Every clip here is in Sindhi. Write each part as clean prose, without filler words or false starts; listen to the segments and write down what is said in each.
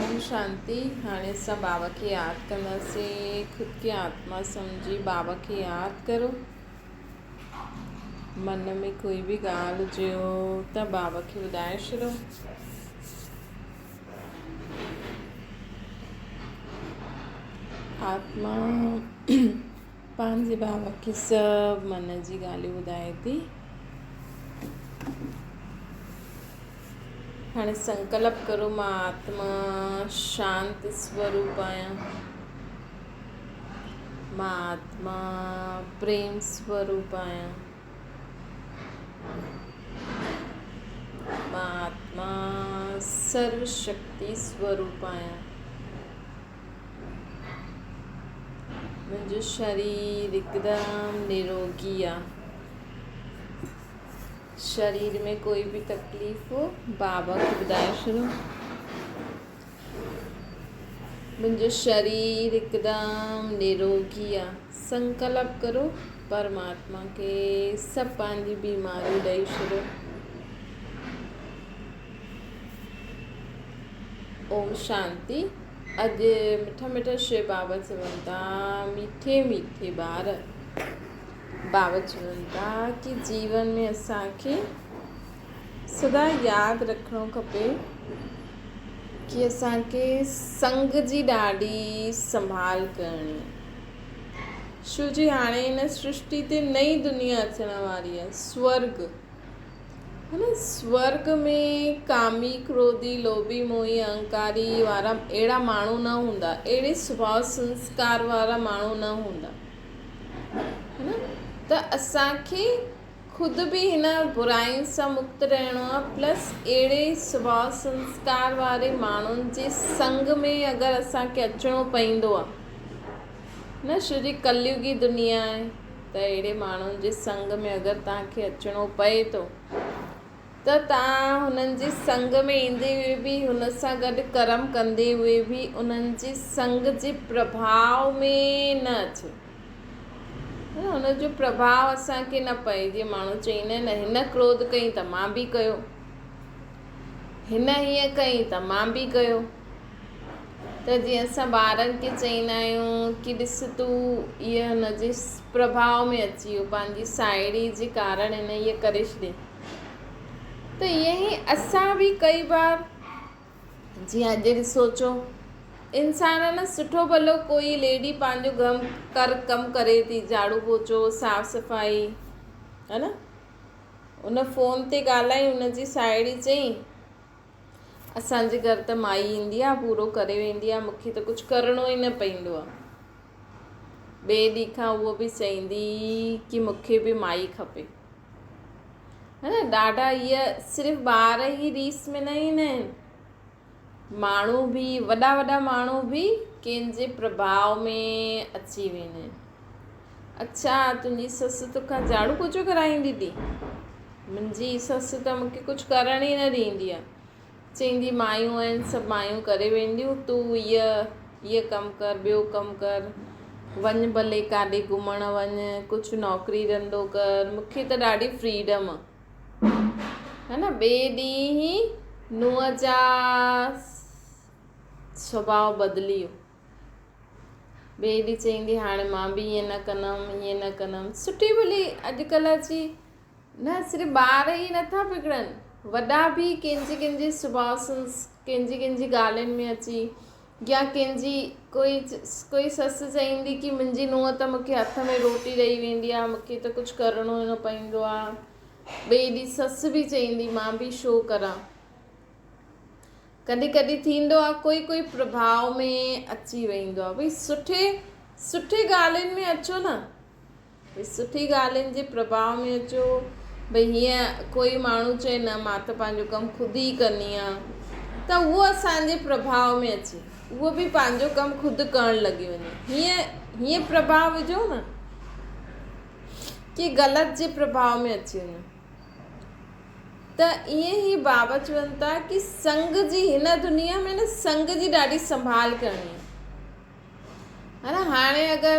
اوم شانتي هاڻي اسان بابا کي ياد ڪنداسين خود کي آتما سمجهي بابا کي ياد ڪرو من ۾ ڪوئي به ڳالهه هجيو ته بابا کي ٻڌائي ڇڏو آتما پنهنجي بابا کي سڀ من جي ڳالهيون ٻڌائي ٿي. هاڻي سنڪلپ ڪرو مان آتما شانت سوروپ آهيان. مان آتما پريم سوروپ آهيان. مان آتما سرو شڪتي سوروپ آهيان. منهنجو شرير هڪدم نروگي آ. شرير ۾ ڪوئي به تڪليف بابا کي ٻڌائي ڇڏو. منهنجو شرير هڪدم نروگي آ. سنڪلپ ڪرو پرماتما کي سڀ پنهنجي بيماريون ڏئي ڇڏو. اوم شانتي اڄ مٺا مٺا شو بابا چون ٿا ميٺي ميٺي ٻار بابا چون ٿا ڪي جيون ۾ اسان کي سدا ياد رکڻو کپي ڪي اسان کي سنگ جي ڏاڍي سنڀال ڪرڻي شو جي هاڻي هن سرشٽي تي نئي دنيا اچڻ واري آهي سورگ هن سورڳ ۾ ڪامي، ڪروڌي، لوڀي، موهي، اهنڪاري وارا اهڙا ماڻهو نه هوندا، اهڙي سڀاء سنسڪار وارا ماڻهو نه هوندا. هن ته اسان کي خود به هن براين سان مڪت رهڻو آهي پلس اهڙي سڀاء سنسڪار واري ماڻهن جي سنگ ۾ اگر اسان کي اچڻو پئيندو آهي نه ڇو جي ڪليوگي دنيا آهي. ته اهڙي ماڻهن جي سنگ ۾ اگر توهان کي اچڻو پئي ٿو ته توهان هنن جي سنگ ۾ ايندي هئي به هن سان گڏ ڪرم ڪندي هئي به انهن جي سنگ جي پرڀاء ۾ نه اچو هن جو پرڀاء اسان کي نه پئي جيئن ماڻهو چئيندا آهن هن ڪروڌ ڪئي ته مان به ڪيو هن هيئن ڪئي ته مان به ڪيو ته جيئن اسان ٻارن کي چئيندا آهيون ڪي ڏس تون اهي هن جي پرڀاء ۾ اچي ويو پنهنجي ساهيڙي جي ڪارڻ هن اهي ڪري ڇڏي ته ائين ئي اسان به ڪئي بار جيئن اڄ ڏسو اچو انسان نه سٺو ڀلو ڪوئي ليڊي پنهنجو گم ڪر ڪم ڪري ٿي جهاڙو پوچو صاف صفائي ها نه ان فون تي ڳالهائي ان جي ساهيڙي چئي اسان جي گهر ته مائي ايندي آ پورو ڪري ويندي آ مونکي ته ڪجهه ڪرڻو ئي نه پئيندو آ ٻئي ڏينهن کان اهو به چئيندي ڪي مونکي به مائي کپي ها نه ڏاڍا هيء صرف ٻار ئي ريس ۾ نه ايندا آهن ماڻهو به وڏا وڏا ماڻهو به ڪنهن جي پرڀاء ۾ اچي ويندا آهن. اڇا تنهنجي سس توکان جهاڙو پوچو ڪرائيندي ٿي؟ منهنجي سس ته مونکي ڪجهه ڪرڻ ئي نه ڏيندي آهي. چئيندي مايون آهن سڀ مايون ڪري وينديون تون هيء هيء ڪم ڪر ٻيو ڪم ڪر وڃ ڀلي ڪاڏي گهمڻ وڃ ڪجهه نوڪري ڌنڌو ڪر مونکي ته ڏاڍي فريڊم آهي. ها نه ٻئي ڏينهن ئي نونهن جا سڀاء بدلي ويو. ٻئي ڏينهن چئيندي هاڻي مان به ائين نه ڪندم ائين نه ڪندم. سٺي ڀلي اڄڪلهه جي نه صرف ٻار ئي نٿا بگڙن وڏا به ڪنهن جي ڪنهن جي سڀاء سان ڪنهن جي ڪنهن جي ڳالهين ۾ اچي يا ڪنهن جي ڪوئي ڪوئي سس چئيندي ڪي منهنجي نونهن ته مونکي هٿ ۾ روٽي ڏئي ويندي آهي مونکي ته ڪجهه ڪرڻو ئي نه پوندو آهي ٻئي ڏينهن سس به چئيندي مان به شو ڪران ڪڏهن ڪڏهن ٿيندو آهي ڪوئي ڪوئي پرڀاء ۾ اچي ويندو آهي ڀئي سٺي سٺي ڳالهين ۾ اچو نه ڀئي سٺي ڳالهين جي پرڀاء ۾ اچو، ڀئي هيئن ڪوئي ماڻهو چئي نه مان ته پنهنجو ڪم خود ئي ڪندي آهيان ته اهو اسان جي پرڀاء ۾ اچي اهو به پنهنجو ڪم خود ڪرڻ لڳي وڃي هيئن هيئن پرڀاء وجهو نه ڪي غلط جي پرڀاء ۾ اچي وڃو ته ائين هي بابا چون ٿا ڪي سنگ جي هن دنيا ۾ نه سنگ جي ڏاڍي سنڀال ڪرڻي آهي ها نه هاڻي اگر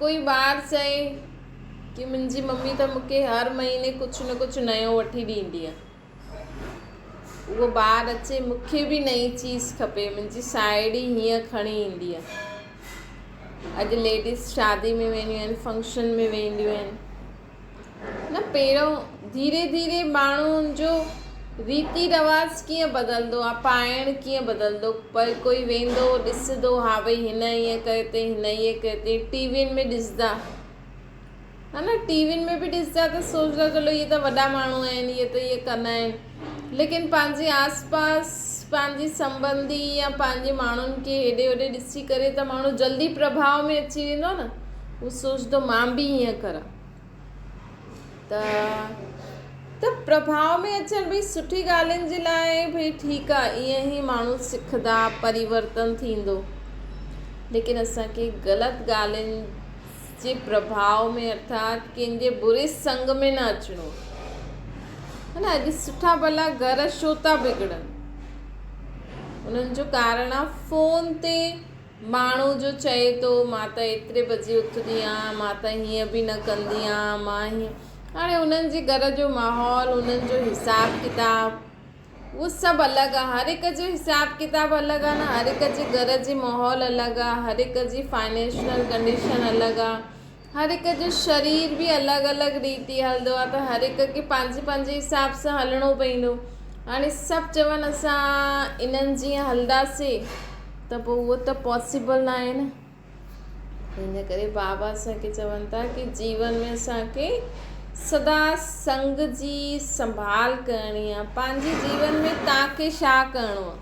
ڪوئي ٻار چئي ڪي منهنجي ممي ته مونکي هر مهيني ڪجهه نه ڪجهه نيو وٺي ڏيندي آهي اهو ٻار اچي مون کي به نئين چيز کپي منهنجي ساهيڙي هيئن کڻي ايندي آهي. اڄ ليڊيز شادي ۾ وينديون آهن فنڪشن ۾ وينديون آهن نه پهريون ڌيري ڌيري ماڻهن جو ريتي رواج ڪيئن بدلندو آهي پائڻ ڪيئن بدلندو پر ڪوئي ويندو ڏسندو ها ڀئي هن ائين ڪيو اٿئي هن ائين ڪيو اٿئي ٽي وين ۾ ڏسندا ها نه ٽي وين ۾ به ڏسندا ته سوچندا چلو اهي ته وڏا ماڻهو آهن اهي ته اهي ڪندا آهن ليڪن پنهنجي آس پاس پنهنجي سنبنڌي يا پنهنجي ماڻهن کي هيڏي هوڏي ڏسي ڪري ته ماڻهو جلدي پرڀاء ۾ اچي ويندو آهي نه هو سوچندو مان به ائين ڪران ته ته پرڀاء ۾ اچڻ ڀئي سٺي ڳالهين جي لاء ڀئي ٺيڪ آهي ائين ئي ماڻهو سکندا پريورتن ٿيندو ليڪن اسانکي غلط ڳالهين جي پرڀاء ۾ ارٿات ڪنهن جي بري سنگ ۾ نه اچڻو آهي نه اڄ سٺا ڀلا گهر ڇو ٿا بگڙن انهن جو ڪارڻ آهي فون تي ماڻهو جو چئي ٿو مان ته ايتري بجي اٿندي آهيان مان ته هيئن به نه ڪندي آهيان مان هيئن هاڻي انهن جي گهر جو ماحول انهن جو حساب ڪتاب اهو سڀ الڳ آ هر هڪ جو حساب ڪتاب الڳ آ نه هر هڪ جي گهر جي ماحول الڳ آ هر هڪ جي فائنينشنل ڪنڊيشن الڳ آ هر هڪ جو شرير به الڳ الڳ ريتي هلندو آ ته هر هڪ کي پنهنجي پنهنجي حساب سان هلڻو پوندو هاڻي سڀ چون اسان انهن جيئن هلنداسي ته پوء اهو ته پاسيبل نه آهي نه ان ڪري بابا اسان کي چون ٿا ڪي جيون ۾ اسان کي سدا سنگ جي سنڀال ڪرڻي آ پنهنجي جيون ۾ توهان کي ڇا ڪرڻو آ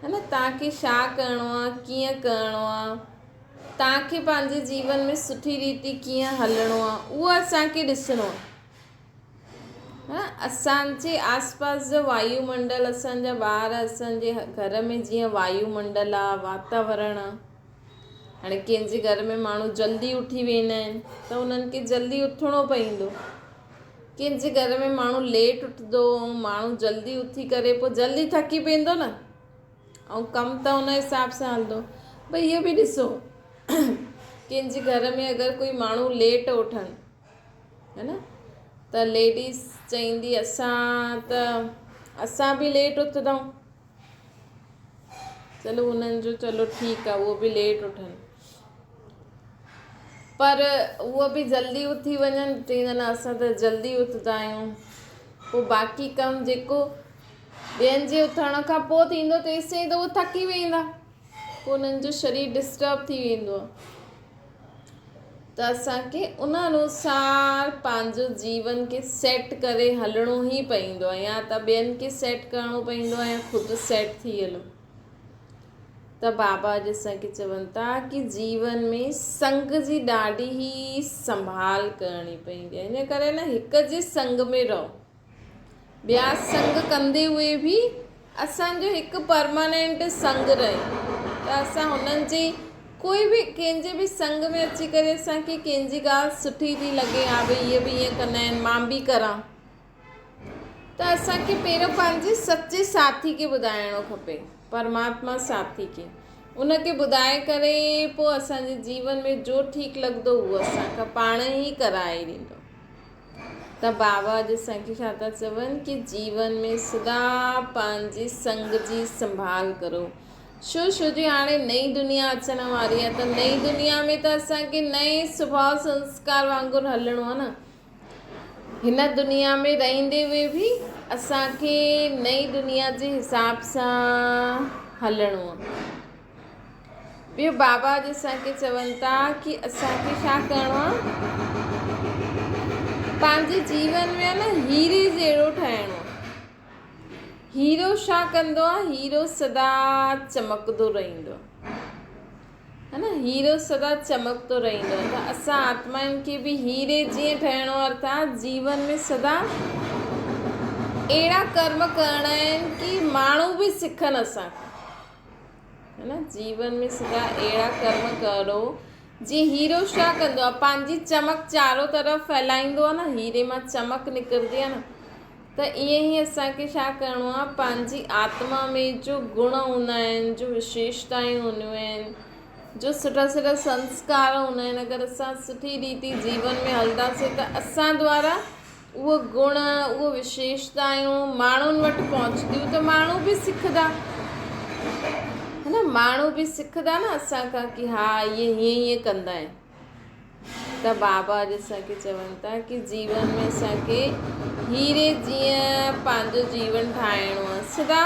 ها نه توهان کي ڇا ڪرڻو آ ڪيئن ڪرڻو آ توهان کي پنهنجي جيون ۾ سٺي ريتي ڪيئن هلڻو آ اهو اسان کي ڏسڻو آ اسان جي آس پاس جو وايو منڊل اسان جا ٻار اسان جي گهر ۾ جيئن وايو منڊل آ واتاورڻ آ هاڻي ڪنهن جي گهر ۾ ماڻهو جلدي اٿي ويندا آهن ته انهن کي جلدي اٿڻو پوندو ڪنهن جي گهر ۾ ماڻهو ليٽ اٿندو ۽ ماڻهو جلدي اٿي ڪري پوءِ جلدي ٿڪي پوندو نه ۽ ڪم ته ان حساب سان هلندو ڀئي اهو به ڏسو ڪنهن جي گهر ۾ اگر ڪوئي ماڻهو ليٽ اٿن ها نه ته ليڊيز چئيندي اسان ته اسان به ليٽ اٿندائون چلو انهن جو چلو ٺيڪ آهي اهو به ليٽ اٿن پر اهو به جلدي اٿي وڃن چئيندا نه اسان ته جلدي اٿندا آهيون پوءِ باقي ڪم جيڪو ٻين جي اٿڻ کان پوءِ ٿيندو تيستائين ته اهو ٿڪي ويندا پوءِ انهن جو شرير ڊسٽرب ٿي ويندو آهي ته اسان کي ان انوسار پنهنجو جيون کي سيٽ ڪري هلڻو ئي پوندو آهي يا ته ٻين کي سيٽ ڪرڻو پوندو آهي يا خود سيٽ ٿي هلو ته بابا اڄ اسان کي چون ٿا ڪي جيون ۾ سنگ جي ڏاڍي ئي سنڀال ڪرڻي پوندي آهي ان ڪري نه هڪ جي سنگ ۾ رهو ٻيا سنگ ڪندي هئي به اسان جو هڪ پرمانينٽ سنگ رهي ته اسان هنن جي ڪوئي به ڪنهن جي به سنگ ۾ اچي ڪري اسان کي ڪنهن جي ڳالهه سٺي ٿي لڳي ها ڀئي اهي به ائين ڪندا آهن مان به ڪران ته اسان کي پهريون پنهنجي سچي ساٿي کي ٻڌائڻو کپي پرماتما ساٿي کي ان کي ٻڌائي ڪري پوء اسان جي جيون ۾ جو ٺيڪ لڳندو اهو اسان کان پاڻ ئي ڪرائي ڏيندو. ته بابا اڄ اسان کي ڇا ٿا چون ڪي جيون ۾ سدا پنهنجي سنگ جي سنڀال ڪرو ڇو ڇو جي هاڻي نئين دنيا اچڻ واري آهي ته نئين دنيا ۾ ته اسان کي نئين سڀاء سنسڪار وانگر هلڻو آهي نه هن دنيا ۾ رهندي هئي به اسان کي نئين دنيا جي حساب سان هلڻو آهي ٻيو بابا اڄ اسان کي چون ٿا ڪي اسان کي ڇا ڪرڻو آ پنهنجي جيون ۾ نه هيري جهڙو ٺهڻو آ هيرو ڇا ڪندو آ هيرو سدا چمڪندو رهندو آ ها نه هيرو سدا چمڪندو رهندو آ ته اسان آتمائن کي به هيري جيئن ٺهڻو آ ارٿات جيون ۾ سدا اهڙا ڪرم ڪرڻا آهن ڪي ماڻهو به سکن اسان کان ها نه جيون ۾ سدا اهڙا ڪرم ڪرو جيئن هيرو ڇا ڪندو آهي پنهنجي چمڪ چارو طرف ڦهلائيندو آهي نه هيري مان چمڪ نڪرندي آهي نه ته ائين ئي اسان کي ڇا ڪرڻو آهي پنهنجي آتما ۾ جو گڻ هوندا آهن جو وشيشتائون هونديون آهن جو سٺا سٺا سنسڪار هوندا آهن اگر اسان سٺي ريتي جيون ۾ هلنداسين ته اسان دوارا اهي گڻ، اهي وشيشتايون ماڻهن وٽ پهچنديون ته ماڻهو به سکندا. ها نه ماڻهو به سکندا نه اسان کان ڪي ها اهي هيئن هيئن ڪندا آهن. ته بابا اڄ اسان کي چون ٿا ڪي جيون ۾ اسان کي هيري جيئن پنهنجو جيون ٺاهڻو آهي. سدا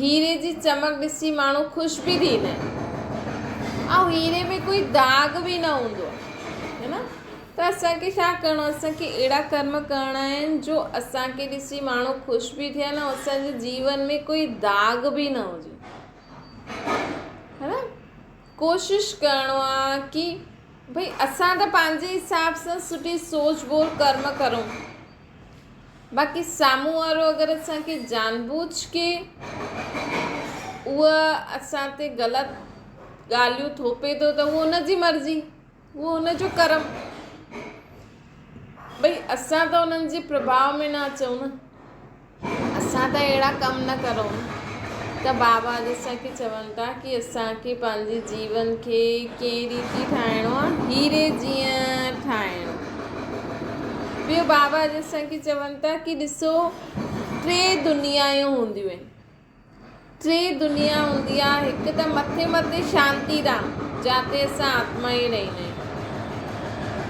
هيري جي چمڪ ڏسي ماڻهو خوش به ٿيندا آهن ۽ هيري ۾ ڪوئي داغ به نه هوندو آهي هي نه ته اسان کي ڇا ڪرڻو آهي اسان کي اهڙا ڪرم ڪرڻا آهن جو اسان کي ڏسي ماڻهو خوش به ٿين ۽ اسان جي جيون ۾ ڪوئي داغ به نه هجي هي نه ڪوشش ڪرڻو آهي ڪي ڀئي اسان ته پنهنجي حساب سان سٺي سوچ ٻول ڪرم ڪرون باقي سامهون وارو اگر اسان کي جان بوجھ ڪي اها اسان تي غلط ڳالهيون ٿوپي ٿو ته اهو ان جي مرضي اهو ان جو ڪرم ڀئي اسان ته انهن جي پرڀاء ۾ نه اچون نه اسان ته اهڙا ڪم نه ڪرون ته بابا اڄ اسان کي چون ٿا ڪي اسان کي پنهنجي جيون کي ڪنهن ريتي ٺاهڻو آهي هيري جيئن ٺاهڻو ٻيو بابا اڄ اسان کي چون ٿا ڪي ڏسو ٽي دنيائون هونديون آهن ٽي دنيا هوندي آهي هڪ ته مٿي مٿي شانتي ڌام جاتي اسان آتما ئي رهندا آهيون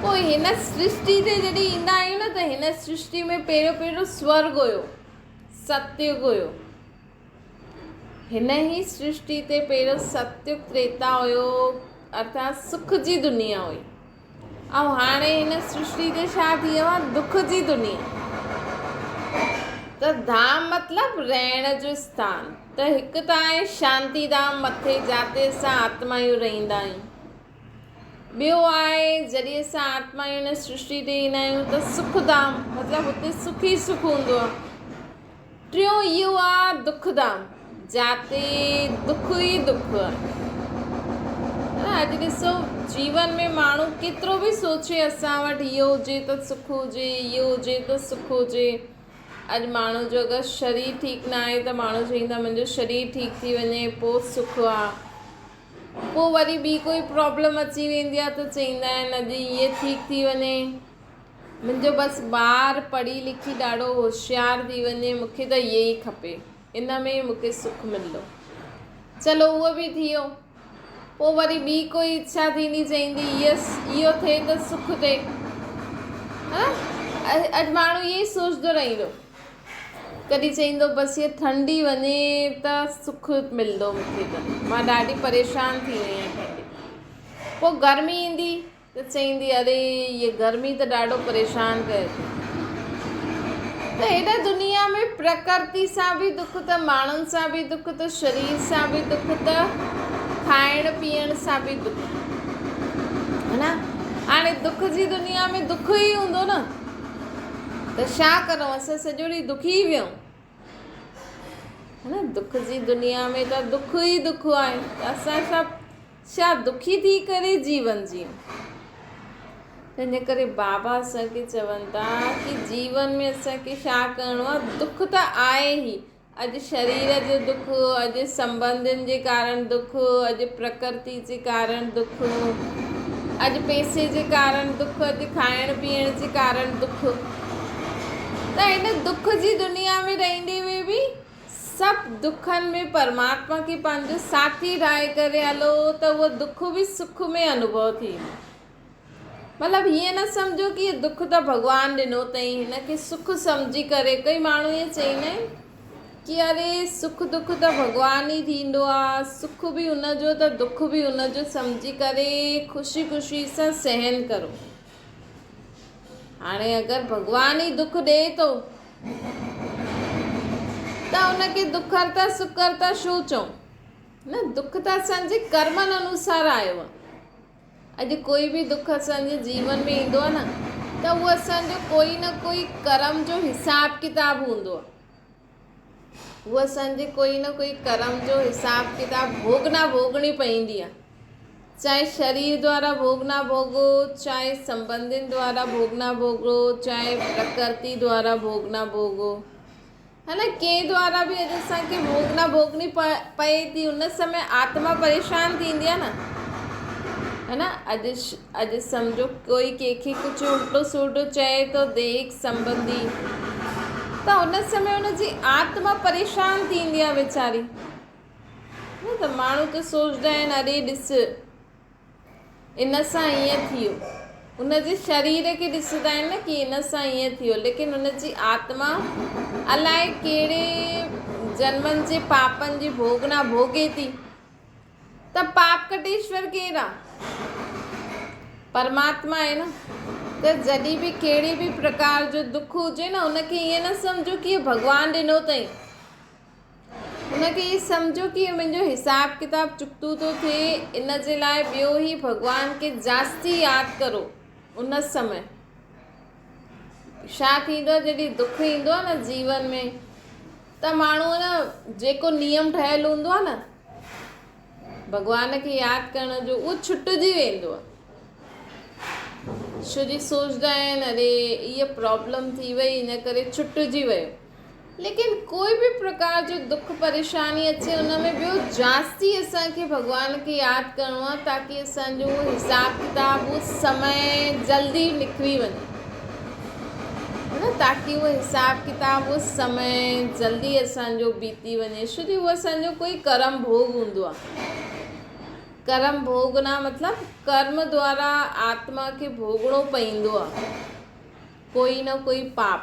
پوء هن سرشٽي تي جڏهن ايندا آهيون نه ته هن سرشٽي ۾ پهريون پهريون سورگ هيو ستيگ هيو هن ئي سرشٽي تي پهريون ستيگ تريتا هيو ارٿات سک جي دنيا هئي ۽ هاڻي هن سرشٽي تي ڇا ٿي ويو آهي دک جي دنيا ته ڌام مطلب رهڻ جو اسٿان ته هڪ ته آهي شانتي ڌام مٿي جاتي اسان آتمايون رهندا آهيون ٻيو آهي جڏهن اسان آتمايون هن سرشٽي تي ايندا آهيون ته سک ڌام مطلب هتي سک ئي سک هوندو آهي ٽيون اهو آ دک ڌام، جاتي دک ئي دک آهي. اڄ ڏسو جيون ۾ ماڻهو ڪيترو به سوچي اسان وٽ اهو هجي ته سک هجي، اهو هجي ته سک هجي. اڄ ماڻهو جو اگر شرير ٺيڪ نه آهي ته ماڻهو چئيندا منهنجو شرير ٺيڪ ٿي وڃي پوء سک آ. پوء وري ٻي ڪوئي پرابلم اچي ويندي آ ته چئيندا آهن اڄ اهي ٺيڪ ٿي وڃي. منهنجو بس ٻار پڙهي لکي ڏاڍو هوشيار ٿي وڃي مون کي ته اهي ئي کپي ان ۾ ئي مون کي سک ملندو. چلو اهو به ٿي ويو. پوء وري ٻي ڪوئي اڇا ٿيندي چئيندي يس اهو ٿئي ته سک ٿئي. ها اڄ ماڻهو اهي ئي سوچندو رهندو. ڪڏهن چئيندو بس هيء ٺنڊي وڃي ته سک ملندو مون کي ته مان ڏاڍي پريشان ٿي وئي آهيان ٺنڊي. پوء گرمي ايندي ته چئيندي اري هيء گرمي ته ڏاڍو پريشان ڪري ٿي. ته هن دنيا ۾ پرڪرتي سان به دک ته ماڻهن سان به دک ته شرير سان به دک ته کائڻ پيئڻ سان به دک. ها نه هاڻي دک جي دنيا ۾ دک ئي هوندو نه ته ڇا ڪرون اسان سڄو ڏينهن دکي ئي ويهون. ها نه دک جي دنيا ۾ ته دک ئي دک آهي ته اسان ڇا ڇا دکي ٿي ڪري جيون جيئون. تنهن ڪري بابا اسان کي چون ٿا ڪي جيون ۾ اسان کي ڇا ڪرڻو آهي دک ته آهي ئي اڄ شرير جو دک اڄ سنبنڌين جي ڪارڻ دک اڄ پرڪرتي جي ڪارڻ دک اڄ پئسي جي ڪارڻ دک اڄ کائڻ پيئڻ جي ڪارڻ دک ته هن دک جي دنيا ۾ رهندي هوئي به سڀ دکن ۾ پرماتما کي پنهنجو ساٿي ٺاهي ڪري هلو ته اهو دک به سک ۾ انوڀو ٿيندو. مطلب هيئن نه سمجهو ڪي اهو دک ته ڀڳوان ڏنو اٿئي هن کي سک سمجهي ڪري ڪئي ماڻهو ائين چئيندا آهن ڪي اري سک دک ته ڀڳوان ئي ٿيندو آ سک به ان جو ته دک به ان جو سمجهي ڪري خوشي خوشي سان سهن ڪرو. هاڻي اگر ڀڳوان ئي دک ڏئي ٿو ته ان کي دکرتا سکرتا ڇو چئون؟ نه دک ته اسان جي ڪرمن انوسار آيو آهي. اڄ ڪوئي به دک اسان جي جيون ۾ ايندو آهي نه ته اهو اسان جو ڪوئي نه ڪوئي ڪرم جو حساب ڪتاب هوندو آهي. اهو اسان جي ڪوئي نه ڪوئي ڪرم جو حساب ڪتاب ڀوڳنا ڀوڳڻي پئيندي آهي. چاهي شرير دوارا ڀوڳنا ڀوڳو، چاهي سنبنڌين دوارا ڀوڳنا ڀوڳو، چاهي پرڪرتي دوارا ڀوڳنا ڀوڳو. ها نه ڪنهن دوارا به اڄ اسان کي ڀوڳنا ڀوڳڻي پئي ٿي ان سمي آتما پريشان ٿيندي آهي نه. ها نه اڄ اڄ سمجهو ڪوئي ڪنهن کي ڪجهه الٽو سلٽو چئي ٿو ديهڪ سنٻنڌي ته ان سمي ان جي آتما پريشان ٿيندي آهي ويچاري نه ته ماڻهو ته سوچدا آهن اري ڏس ان سان ائين ٿيو ان جي شرير کي ڏسندا آهن نه ڪي ان سان ائين ٿيو ليڪن ان جي آتما الائي ڪهڙي جنمن جي پاپن جي ڀوڳنا ڀوڳي ٿي ته پاپ ڪٽيشور ڪير آ؟ پرماتما آهي نه. ته جڏهن به ڪهڙي به پرڪار جو دک هجي نه ان کي ائين نه سمجهو ڪي ڀڳوان ڏنو اٿئي. ان کي ائين سمجهو ڪي منهنجو حساب ڪتاب چڪتو ٿو ٿئي ان جي لاء ٻيو هي ڀڳوان کي جاستي ياد ڪرو ان سمي. ڇا ٿيندو آهي جڏهن دک ايندو آهي نه جيون ۾ ته ماڻهو نه جيڪو نيم ٺهيل هوندو آهي نه ڀڳوان کي ياد ڪرڻ جو اهو ڇٽجي ويندو آهي ڇو جي سوچدا آهن اري هيء پرابلم ٿي وئي ان ڪري ڇٽجي ويو ليڪن ڪوئي به پرڪار جو دک پريشاني اچي ان ۾ ٻيو جاستي اسان کي ڀڳوان کي ياد ڪرڻو آهي تاڪي اسان جو اهو حساب ڪتاب اهو سمي جلدي نڪري وڃي نه تاڪي اهو حساب ڪتاب اهو سمي جلدي اسان جو بيتي وڃي ڇو جو اهو اسان جو ڪوئي ڪرم ڀوڳ هوندو آهي ڪرم ڀوڳنا مطلب ڪرم دوارا آتما کي ڀوڳڻو پوندو آهي ڪوئي نه ڪوئي پاپ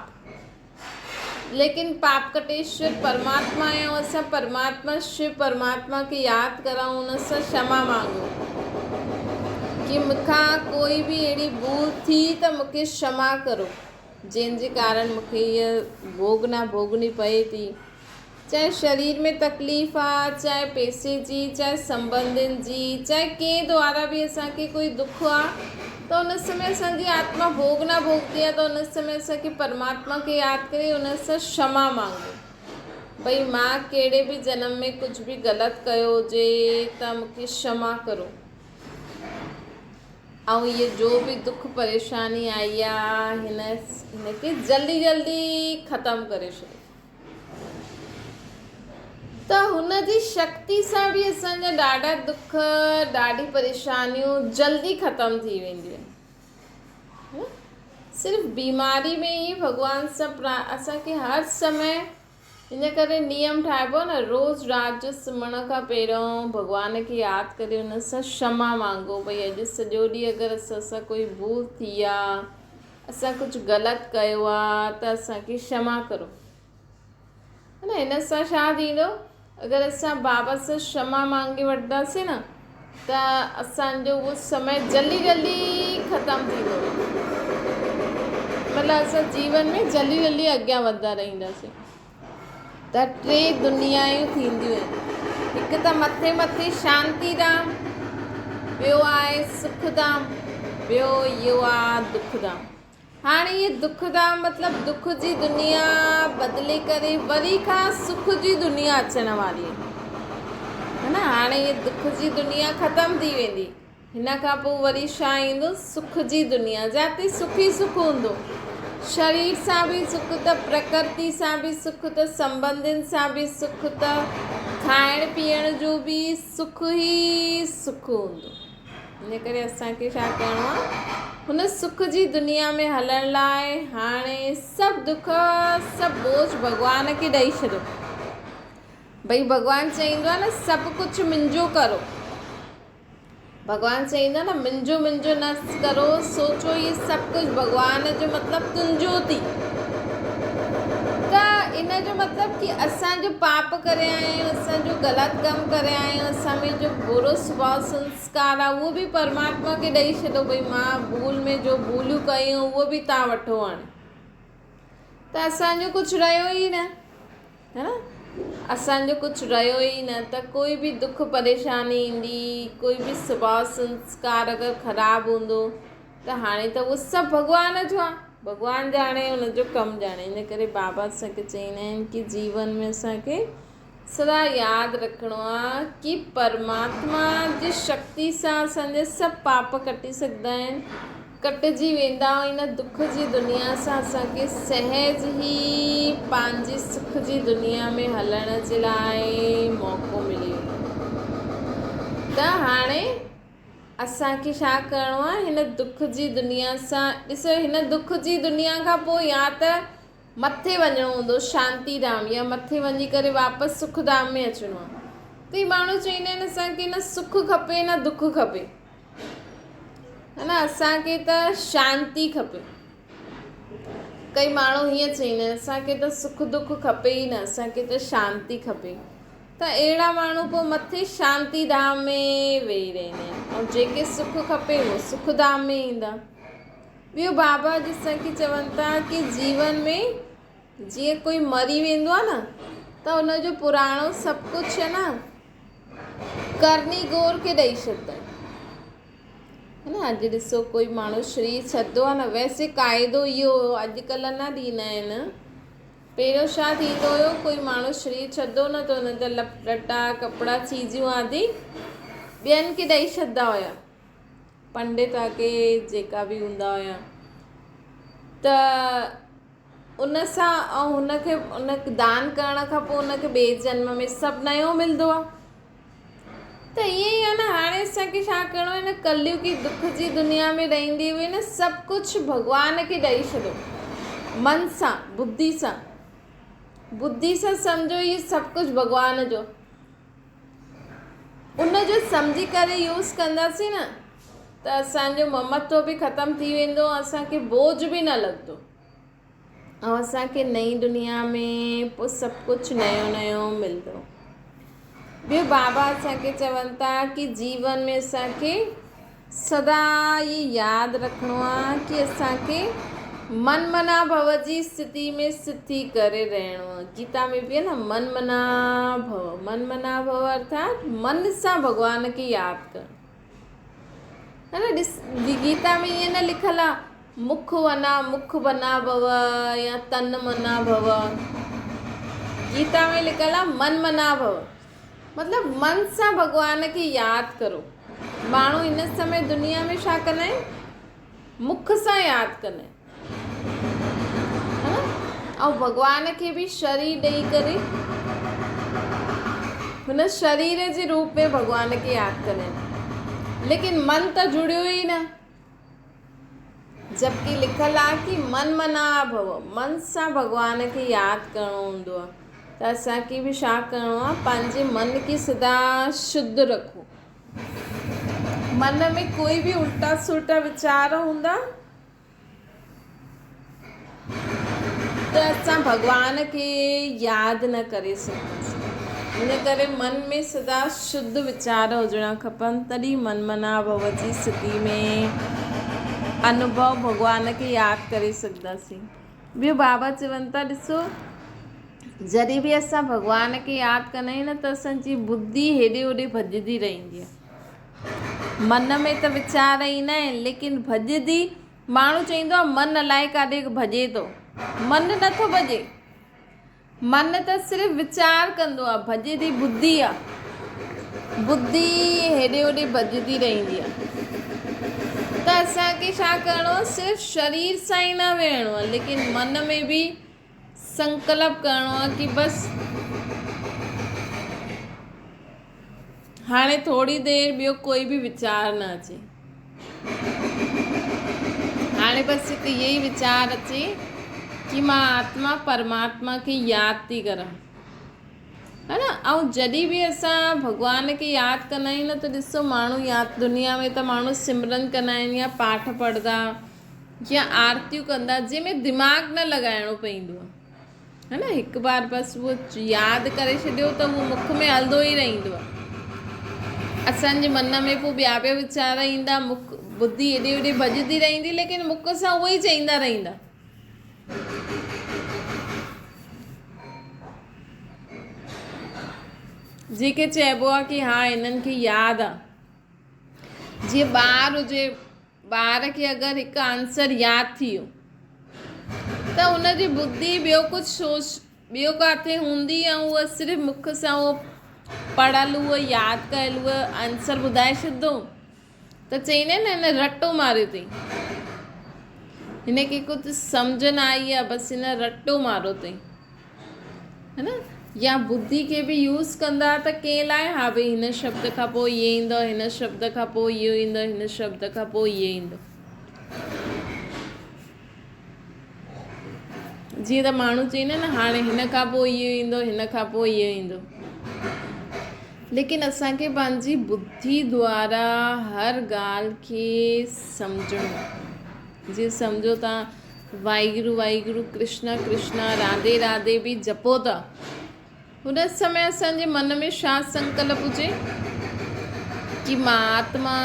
ليڪن پاپ ڪٽيشور پرماتما آهي ۽ اسان پرماتما شو پرماتما کي ياد ڪرون ان سان ڪشما مانگون ڪي مون کان ڪوئي به اهڙي ڀول ٿي ته مون کي ڪشما ڪرو جنهن جي ڪارڻ مون کي هيء ڀوڳنا ڀوڳڻي پئي ٿي چاهي شرير ۾ تڪليف آ چاهي پئسي جي چاهي سنٻنڌين جي چاهي ڪنهن دوارا به اسان کي ڪوئي دک آ ته ان سمي اسان جي آتما ڀوڳنا ڀوڳتي آ ته ان سمي اسان کي پرماتما کي ياد ڪري ان سان ڪشما مانگو ڀئي مان ڪهڙي به جنم ۾ ڪجهه به غلط ڪيو هجي ته مون کي ڪشما ڪرو ۽ هيء جو به دک پريشاني آئي آ هن هن کي جلدي جلدي ختم ڪري ڇڏيو. ته هن جي شڪتي سان به اسان جا ڏاڍا دک، ڏاڍي پريشانيون جلدي ختم ٿي وينديون آهن. صرف بيماري ۾ ئي ڀڳوان سان اسان کي هر سمي ان ڪري نيم ٺاهبو آهي نه روز رات جو سمهڻ کان پهريون ڀڳوان کي ياد ڪري ان سان ڪشما مانگو ڀئي اڄ سڄو ڏينهن اگر اسان سان ڪوئي ڀول ٿي آهي اسان ڪجهه غلط ڪيو آ ته اسان کي ڪشما ڪرو. نه هن سان ڇا ٿيندو اگر اسان بابا سان ڪشما مانگي وٺنداسين نه ته اسان جو اهو سمي جلدي جلدي ختم ٿيندو ويندو مطلب اسان جيون ۾ جلدي جلدي اڳيان وڌندا رهنداسين ته ٽي دنيائون ٿينديون آهن هڪ ته مٿي مٿي شانتي ڌام ٻيو آهي سک ڌام ٻيو اهو آهي دک ڌام هاڻي هي دک ڌام مطلب دک جي دنيا بدلي ڪري وري کان سک جي دنيا اچڻ واري آهي نه هاڻي هي دک جي دنيا ختم ٿي ويندي هن کان پوء وري ڇا ايندو؟ سک جي دنيا، جاتي سک ئي سک هوندو. شرير سان به سک ته پرڪرتي سان به سک ته سنٻنڌين سان به سک ته کائڻ پيئڻ جو به سک ئي سک هوندو. ان ڪري اسان کي ڇا ڪرڻو آهي؟ هن سک جي دنيا ۾ هلڻ لاء هاڻي سڀ دک سڀ بوجهه ڀڳوان کي ڏئي ڇڏيو. ڀئي ڀڳوان چئيندو آهي نه سڀ ڪجهه منهنجو ڪرو. ڀڳوان چئيندو نه منهنجو منهنجو نه ڪرو سوچو هي سڀ ڪجهه ڀڳوان جو مطلب تنهنجو ٿي ته ان جو مطلب ڪي اسان جو پاپ ڪري آيا آهيون اسان جو غلط ڪم ڪري آيا آهيون اسان ۾ جو برو سڀاء سنسڪار آهي اهو به پرماتما کي ڏئي ڇڏو ڀئي مان ڀول ۾ جو ڀوليون ڪيون اهو به تان وٺو هاڻي ته اسان جو ڪجهه رهيو ئي نه ها نه اسان جو ڪجهه رهيو ئي نه ته ڪوئي به دک پريشاني ايندي ڪوئي به سڀاء سنسڪار اگر خراب هوندو ته هاڻي ته اهو سڀ ڀڳوان جو آهي ڀڳوان ڄاڻي ان جو ڪم ڄاڻي ان ڪري بابا اسان کي چئيندا آهن ڪي جيون ۾ اسان کي سدا ياد رکڻو آهي ڪي پرماتما جي شڪتي سان اسان جا سڀ پاپ ڪٽي سگهندا آهن ڪٽجي ويندا ۽ ان دک جي دنيا سان اسان کي سهج ئي پنهنجي سک جي دنيا ۾ هلڻ جي لاء موقعو ملي ويندو ته هاڻي. اسان کي ڇا ڪرڻو آهي هن دک جي دنيا سان ڏسو هن دک جي دنيا کان پوء يا ته مٿي وڃڻو هوندو شانتي ڌام يا مٿي وڃي ڪري واپس سک ڌام ۾ اچڻو آهي ته هي ماڻهو چوندا آهن اسان کي نه سک کپي نه دک کپي ها نه اسان کي ته شانتي کپي ڪئي ماڻهو هيئن چوندا آهن اسان کي ته سک دک کپي ئي نه اسان کي ته شانتي کپي ته اهڙا ماڻهو پوء مٿي شانتي ڌام ۾ ويهي رهندا آهن ۽ جيڪي سک کپي اهو سک ڌام ۾ ايندا. ٻيو بابا اڄ اسان کي چون ٿا ڪي جيون ۾ جيئن ڪوئي مري ويندو آهي نه ته ان جو پراڻو سڀ ڪجهه آهي نه ڪرني گور کي ڏئي ڇڏندا آهن. ها نه اڄ ڏسو ڪوئي ماڻهو شرير ڇڏندو آهي نه ويسي قاعدو اهو هيو اڄڪلهه نه ڏيندا آهن پهريون ڇا ٿيندو هيو ڪوئي ماڻهو شرير ڇڏندو نه ته ان جا لٽا ڪپڙا چيزيون آدي ٻين کي ڏئي ڇڏندا هيا پنڊت آگي جيڪا به هوندا هيا ته ان سان ۽ هن کي ان دان ڪرڻ کان پوء ان کي ٻئي جنم ۾ سڀ نيو ملندو آهي ته ائين ئي آهي نه هاڻي اسان کي ڇا ڪرڻو آهي هن ڪليگي دک جي دنيا ۾ رهندي هوئي نه سڀ ڪجهه ڀڳوان کي ڏئي ڇڏو من سان ٻڌي سان ٻڌي سان سمجهو هي سڀ ڪجهه ڀڳوان جو ان جو سمجهي ڪري يوز ڪنداسين نه ته اسان جو ممتو به ختم ٿي ويندو اسان کي بوجهه به نه لڳندو ۽ اسان کي نئين دنيا ۾ پوء سڀ ڪجهه نيو نيو ملندو. ٻيو بابا اسان کي چون ٿا ڪي جيون ۾ اسان کي سدا هي ياد رکڻو آهي ڪي اسان کي من منا ڀو جي اسٿتي ۾ اسٿت ٿي ڪري رهڻو آهي. گيتا ۾ به آهي نه من منا ڀو، من منا ڀو ارٿات من سان ڀڳوان کي ياد ڪرڻ. ها نه ڏس گيتا ۾ ائين نه لکيل آهي مک ونا مک بنا ڀو يا تن منا ڀو. گيتا ۾ لکيل آهي من منا ڀو مطلب من سان ڀڳوان کي ياد ڪرو. ماڻهو هن سمي دنيا ۾ ڇا ڪندا آهن؟ مک سان ياد ڪندا آهن ها نه ۽ ڀڳوان کي به شرير ڏئي ڪري هن شرير جي روپ ۾ ڀڳوان کي ياد ڪندا آهن ليڪن من ته جڙيو ئي نه. جبڪه لکيل آهي ڪي من منا ڀو، من سان ڀڳوان کي ياد ڪرڻو هوندو آهي ته اسان کي به ڇا ڪرڻو آهي پنهنجي من کي سدا شڌ رکو. من ۾ ڪوئي به الٽا سلٽا ويچار هوندا ته اسان ڀڳوان کي ياد نه ڪري سگهنداسين. ان ڪري من ۾ سدا شڌ ويچار هجڻا کپن تڏهن من منا ڀو جي اسٿتي ۾ انوڀو ڀڳوان کي ياد ڪري سگهنداسين. ٻيو بابا چون ٿا ڏسو جڏهن به اسان ڀڳوان کي ياد ڪندا آهيون نه ته اسان جي ٻڌي هيڏي هوڏي ڀڄندي رهندي آهي. من ۾ ته ويچار ايندا آهن ليڪن ڀڄندي ماڻهو چئيندو آهي من الائي ڪاڏي ڀڄي ٿو من نٿو ڀڄي من ته صرف ويچار ڪندو آهي ڀڄندي ٻڌي آهي ٻڌي هيڏي هوڏي ڀڄندي رهندي آهي ته اسانکي ڇا ڪرڻو آهي صرف شرير سان ئي نه ويهڻو آهي ليڪن من ۾ به سنڪلپ ڪرڻو آهي ڪي بس هاڻي ٿوري دير ٻيو ڪوئي به ويچار نه اچي. هاڻي بس هڪ اهو ئي ويچار اچي ڪي مان آتما پرماتما کي ياد ٿي ڪران. ها نه ۽ جڏهن به اسان ڀڳوان کي ياد ڪندا آهيون نه ته ڏسو ماڻهو يا دنيا ۾ ته ماڻهو سمرن ڪندا آهن يا پاٺ پڙهندا يا آرتيون ڪندا جنهن ۾ دماغ نه لڳائڻو پوندو آهي. ها نه هڪ بار بس اهو ياد ڪري ڇڏيو ته اهو مک ۾ هلندو ئي رهندو آهي. اسان جي من ۾ پوء ٻيا ٻيا ويچار ايندا مک ٻڌي هيڏي هوڏي ڀڄندي رهندي ليڪن مک سان اهو ئي چئيندا رهندا. جيڪي چئبو آهي ڪي ها هنن کي ياد آهي. جيئن ٻار هجي ٻار کي اگر هڪ آنسر ياد ٿي ويو ته ان جي ٻڌي ٻيو ڪجهه سوچ ٻيو ڪاٿي هوندي ۽ اها صرف مک سان اهو پڙهيل اهو ياد ڪيل اهو آنسر ٻڌائي ڇڏندو ته چئيندا آهن نه هن رٽو ماريو اٿئي هن کي ڪجهه سمجهه نه آئي آهي بس هن رٽو ماريو اٿئي. ها نه. يا ٻڌي کي به يوز ڪندا ته ڪنهن لاء ها ڀئي هن شبد کان پوء اهي ايندو هن شبد کان پوء اهو ايندو هن شبد کان پوء اهي ايندو. جيئن ته ماڻهو چئيندا آهن نه هاڻي هن کان پوء اهو ايندو هن کان پوء اهو ايندو. ليڪن اسان کي پنهنجي ٻڌي دوارا هر ڳالهه کي سمجهڻو جيئن سمجهو تان واهگرو واهگرو ڪرشنا ڪرشنا راڌي راڌي به جپو ٿا ان سمي اسان جي من ۾ ڇا سنڪلپ هجي ڪي مان آتما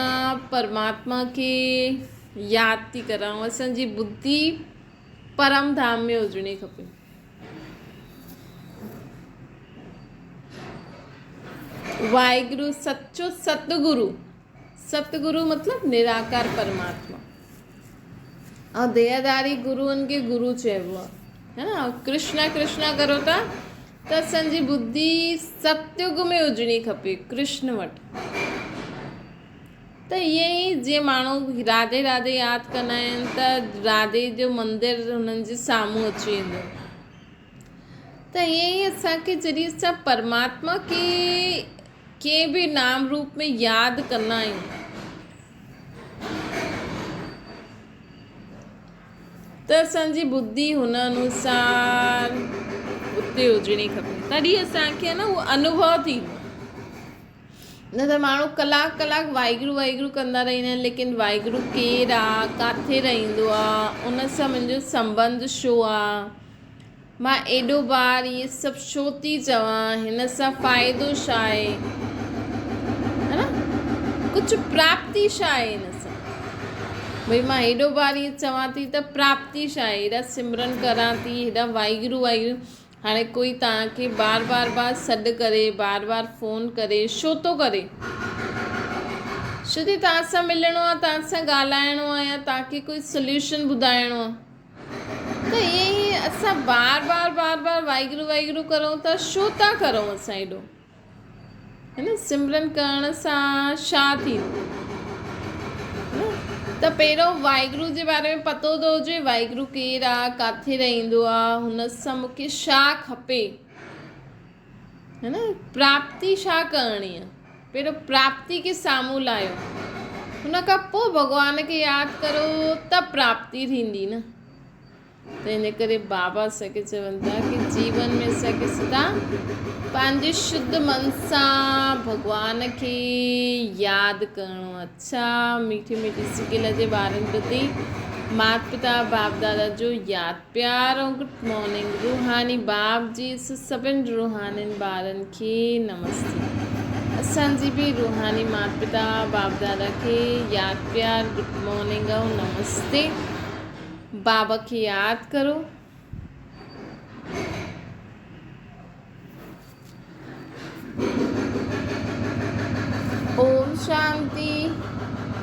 پرماتما کي ياد ٿي ڪران اسان جي ٻڌي پرم ڌام ۾ هجڻي کپي. واهگرو سچو ستگرو ستگرو مطلب نراڪار پرماتما ۽ ديهداري گروئن کي گرو چئبو آهي هي نه ڪرشنا ڪرشنا ڪرو ٿا ته اسان جي ٻڌي ستيگ ۾ هجڻي کپي ڪرشن وٽ ته ائين ئي جيئن ماڻهو راڌي راڌي ياد ڪندا آهن ته راڌي جو مندر هنن جي سامهون اچي ويندو ته ائين ئي اسان کي جڏهن اسان پرماتما کي ڪنهن به نام روپ ۾ ياد ڪندا آهيون ته اسان جي ٻڌي هن انوسار اتي هجڻي کپي تڏهن اسان کي نه اهو انوڀو ٿيندو نه ته ماڻهو ڪلاڪ ڪلاڪ واهگرو واهگرو ڪندا رهندا آهن ليڪن واهگرو ڪير آ ڪاٿي رهندو آ ان سان منهنجو سنٻنڌ ڇو آ مان ايڏو بار اهي سڀ ڇو ٿي چوان هن سان فائدو ڇا آهي ها نه ڪجهه پراپتي ڇا آهي هن سان ڀئي مان ايڏو بار اهي چوان ٿي ته پراپتي ڇا آهي هيڏا سمرن ڪران ٿي هيڏا واهگرو واهگرو هاڻي ڪوئي توهان کي بار بار بار سڏ ڪري، بار بار فون ڪري، ڇو ٿو ڪري؟ ڇو ٿي توهان سان ملڻو آهي، توهان سان ڳالهائڻو آهي يا توهان کي ڪوئي سوليوشن ٻڌائڻو آهي ته ائين ئي اسان بار بار بار بار واهگرو واهگرو ڪرون ٿا، ڇو ٿا ڪرون اسان ايڏو؟ هي نه سمرن ڪرڻ سان ڇا ٿيندو؟ ته پهريون واهگرو جي باري ۾ پتو ٿو هجي واهگرو ڪير آ ڪاٿي رهندو آ هن سان مون کي ڇا کپي هي نه پراپتي ڇا ڪرڻي آ پهريون پراپتي کي سامهون لايو هن کان پوء ڀڳوان کي ياد ڪرو ته پراپتي ٿيندي نه. تنهن جي ڪري بابا اسان کي چون ٿا ڪي جيون ۾ اسان کي سدا پنهنجي شڌ من سان ڀڳوان کي ياد ڪرڻو. اڇا ميٺي ميٺي سڪيل جي ٻارن پرتي مات پتا باپ دادا جو ياد پيار ۽ گڊ مارننگ روحاني باپ جي سڀن روحانين ٻارن کي نمستي اسان جي به روحاني مات پتا باپ دادا کي ياد پيار گڊ مارننگ ۽ نمستي. بابا کي ياد ڪرو.